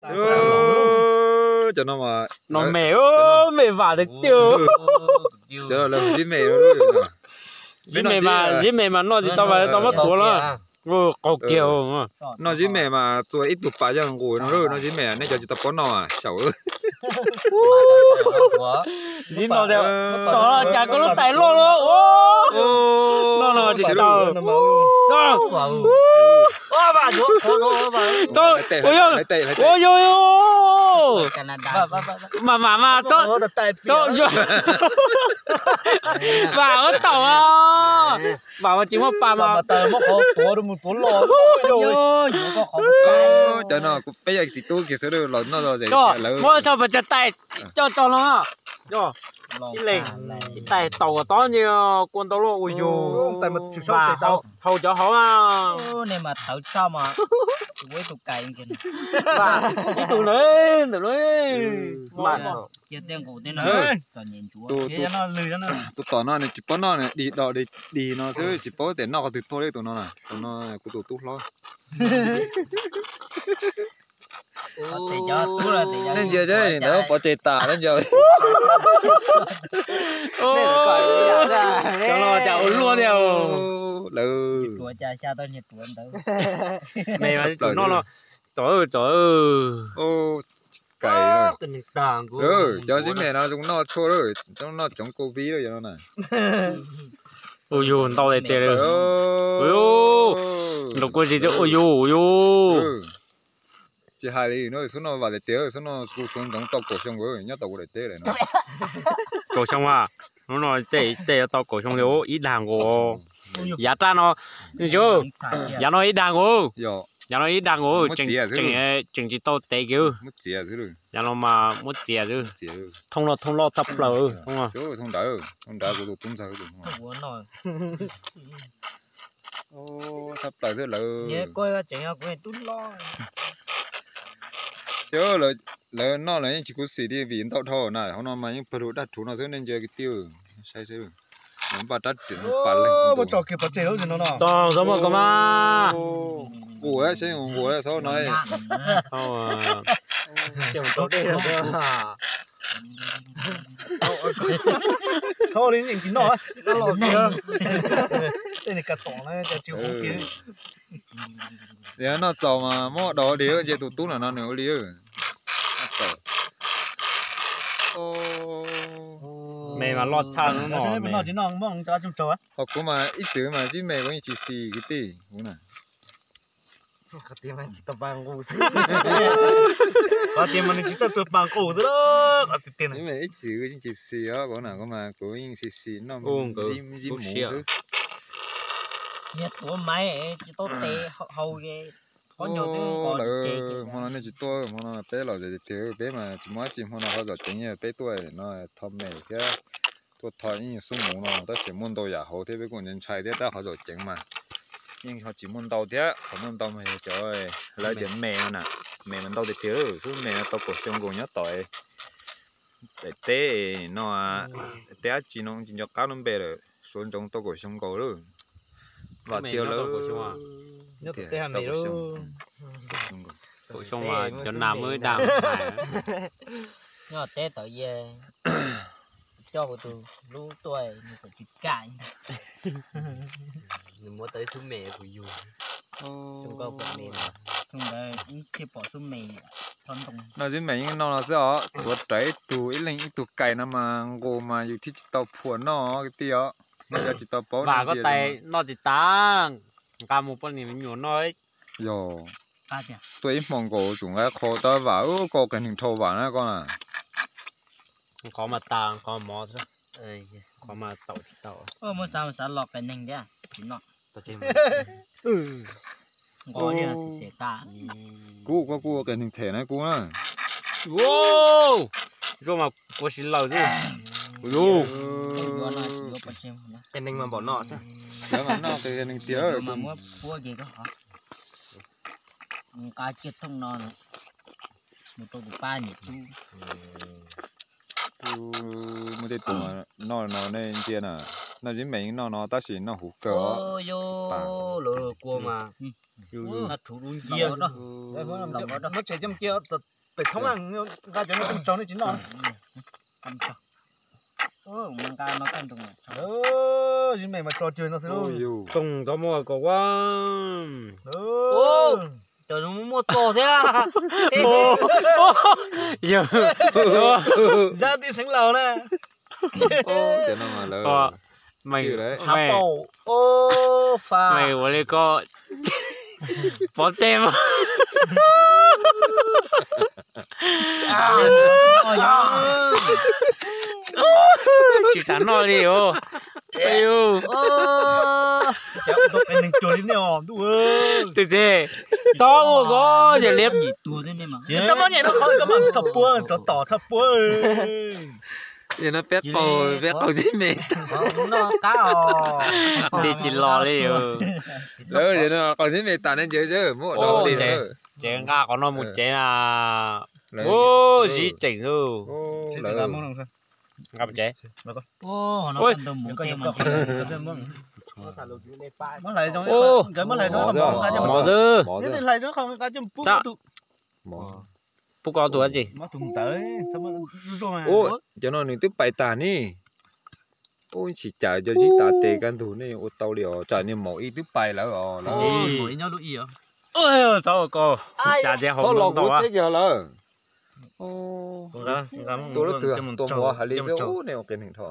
Cov no mas no me, me vam tiag tiag. Cov no lawv zib me, zib me mas, zib me mas noj tsis tau mas tau muab tuav los. Qaug kiag. Noj zib me mas txua ib tug pas yog nqus no, noj zib me nej cov tsis tau paub noj xyaum. Zib no tias tom los cas koj lub tais loj loj. No no tsis tau. Ua yog, mam mam mas txo, vam ua taum. Vam mas tsis muaj pas mas muab qhov tuav rau mus tuav los. Cov no peb yog txiv tub kiag xwb los noj los muab tso pas tsa tais coj tso no. Ib leeg ib tais taum kom tob nti kua ntau luaj ua yug. Haus cov hauv na. Nej mas tawv tshaj mas. Ua ib tug kais ib tug ntawd ntawm no. Tus tom no nws tsis paub noj, nws dig do dig dig no xwb, tsis paub tias noj qhov twg tuag li tus no na. Tus no kuv tus tub hlob. Nej ntsia thiab ntawd pov tseg tas lawm ntsia. Cov no cas ua luaj tiag. Lawv me no, tom, tom, kais. Cov zib me no zoo noj tshuaj lawm, noj tsoov covid lawm cov no na. Ua yug ntau tiag tiag li. Nrov kuj zis tias ua yug ua yug. Tsis hais li no, xub no vam tiag tiag, xub no kuv suav ntsoov tau kaum xyoo nkaus nyob tau kuv daim teb lawm no. Kaum xyoo a, hnub no tej tej yuav tau kaum xyoo li ib dag nkaus. Yav raj no, yav no ib dag nkaus, yav no ib dag nkaus, tseem tsis tau tev kiag. Yav no mas muab txiav xwb. Thooj loj thooj loj tshaj plaws. Thooj nrad, thooj nrad kuv tus tub ntxawg. Tshaj plaws xwb lawv. Lawv noj lawv yeej tsis khuv xim li vim ntau dhau na, hauv no mas yeej pawg lug daj rhuv no xwb nej ntsia kwv tij. Saib seb, npaj rab riam pas leeg. Tog xav muaj koj mas. Nqus seb nqus xaub no. Txhob li yeej tsis noj. Tej niag kav tom na cas tsis huv kiag. Noj txaus mas muab daus li, ntsia tus tub no no nws ua li. Me mas loj tshaj no. Ho kuv mas ib txwm mas zib me kuv yeej tsis xis kwv tij kuv na. Qhov tias mas nws tsis txawj txua pas nqus xwb. Ib txwm yeej tsis xis os, kuv na kuv mas kuv yeej xis xis noj zib mus xwb. Niag tuav maiv tsis tau tes hau. Lawv hmo no nej tsis tuaj, hmo no peb los tiag tiag, peb mas tsis muaj dab tsi, hmo no ho zom ceev, peb tuaj no tho me thiab tuaj tho ib nyuag xub mus no tab sis muaj ntau yam hauv thiab peb kuj ntshai thiab tab ho zom ceev mas yeej ho tsis muaj ntau thiab, qhov muaj ntau mas yog cov lawv tias me no na, me mas ntau tiag tiag, xub me no tau kaum xyoo nkaus nyob tom daim teb no, teb dab tsi no tsis nco qab lub npe lawm, suav ntsoov tau kaum xyoo nkaus lawm. Vam tiag lawm. Nyob tom teb ha me lawm. Kaum xyoo mas cov nas muaj ib dag hais. Nyob teb tawm ye, coj kuv tus hlub tuaj nws txawm tsis kam. Nws muab tau ib xub me kuv yug. Xyoo ntawd ib txhia pom xub me txhob ntoo. Noj zib me yeej noj no xwb os, tuav rawv ib tug ib leeg ib tug kais no mas nqus mas yus thiaj tsis tau phuam noj kwv tij os. Noj cov tsis tau paub no tais noj tsis tas, nqa mus poj niam me nyuam noj. Yog tuaj ib hmo nkaus tsum nqa qhov tab vam, koj qias neeg dhau vam na koj na. Qhov mas tas qhov mov xwb, qhov mas taum tsis tau. Muab xav xav los qias neeg thiab tsis noj. Nqos li xim xes tas. Kuv kuj qias neeg them na kuv na. Zuaj mas kua si lawm xwb. Qias neeg mas npam noj xwb. Lawv mas noj qias neeg tiag. Mas muab puab ces koj qhov nqa kiag thooj no mus rau kuv pab niam tub. Muaj tej tus noj no nej ntsia na, noj zib me yeej noj no tab sis noj huv kawg os. Lawv kua mas noj rhuv dub ncia. Muab tshem coj cia, Pem thoob nqa cov no tso nej tsis noj. Zib me mas tso cuag no xwb. Toog tov muaj kaum a. Cov muaj txog thiab. Zab tib xeev laus na. Meem ua li ko pov tseg mas. Tsis tas noj li os. Twb txij tau ua ko ces liab. Txhob muab nyem no qhov ko mas txhob puab, rov tom txhob puab. Yog no peb qaug, peb qaug zib me tas. Nti tsis los li. Lawv yog no qaug zib me tas ne, ncaws muab ua dog li. Ces nqa qhov no mus tsev na. Ub, zib tseem xwb. Nqa mus tsev. Mov xwb. Pub ko tus dab tsi? Ub, cov no nws twb pais tag ne. Ub, tsis cas cov zib tas tes kaj ntug ne ua tau li os, tsam niag maum ib twb pais lawm os. Txhob ua ko, cas tias hauv los kuv tsheb kiag lawm. Tua lub twg tua mov hais li xwb ne ua qias neeg dhau.